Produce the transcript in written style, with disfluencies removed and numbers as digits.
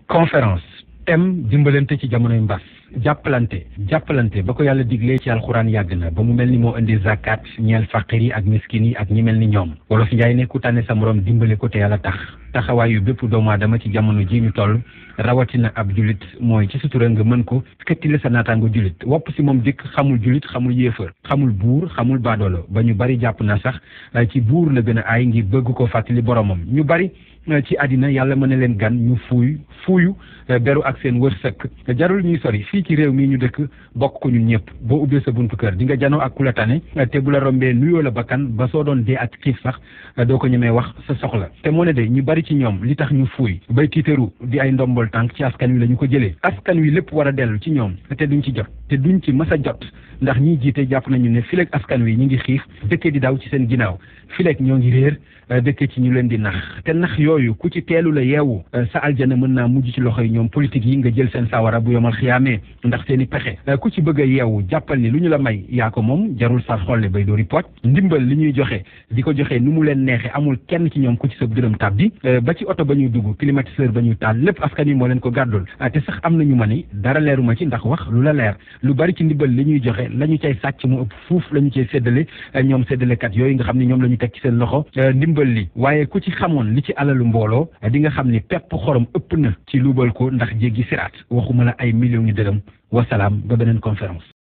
conférence thème dimbalante ci jamonoy mbas jàppalante ba ko yàlla diglee ci alxuraan yàgg na ba mu mel ni moo indi zakat ñeel faqir yi ak miskin yi ak ñi mel ni ñoom wolof njaay ne ku tànne sa morom dimbale ko te yàlla tax taxawaayu bépp doomu aadama ci jamono ji ñu toll rawatina ab julit mooy ci sutura nga mën ko xëttile sa naataango julit wopp si moom dikk xamul julit xamul yéefar xamul buur xamul baadoolo ba ñu bari jàpp na sax ci buur la gën a aay ngir bëgg ko fàttali boromam ñu bari ci àddina yàlla mën na leen gan ñu fuuyu beru ak seen wërsëg jarul ñuy sori fii ci réew mii ñu dëkk bokk ko ñun ñëpp boo ubbee sa buntu kër di nga janoo ak ku la tane te bu la rombee nuyoo la bakkan ba soo doon dee ak xiif sax doo ko ñemee wax sa soxla te moo ne de ñu bari ci ñoom li tax ñu fuuy bay tiitaru di ay ndombol tànk ci askan wi la ñu ko jëlee askan wi lépp war a dellu ci ñoom te duñ ci jot te duñ ci mës a jot ndax ñiy jiite jàpp nañu ne fileeg askan wi ñi ngi xiif dëkkee di daw ci seen ginnaaw fileeg ñoo ngi réer dëkkee ci ñu leen di nax te nax yooyu ku ci teelu la yeewu sa aljana mën naa mujj ci loxo yi ñoom politique yi nga jël seen sawara bu yomal xiyaamee ndax seen i pexe ku ci bëgg a yeewu jàppal ni lu ñu la may yaa ko moom jarul sar xolle bay doori pooj ndimbal li ñuy joxe di ko joxe nu mu leen neexe amul kenn ci ñoom ku ci sa dërëm tàbbi ba ci oto ba ñuy dugg climatiseur ba ñuy taal lépp askan wi moo leen ko gàddul te sax am nañu ma ni dara leeruma ci ndax wax lu la leer lu bari ci ndimbal li ñuy joxe la ñu cay sàcc mu ëpp fuuf la ñu cay séddale ñoom séddalekat yooyu nga xam ne ñoom la ñu teg ci seen loxo ndimbal li waaye ku ci xamoon li ci alalu mbooloo di nga xam ni pepp xorom ëpp na ci luubal ko ndax jéggi siraat waxuma la ay millions ñu dërëm wasalaam ba beneen conférence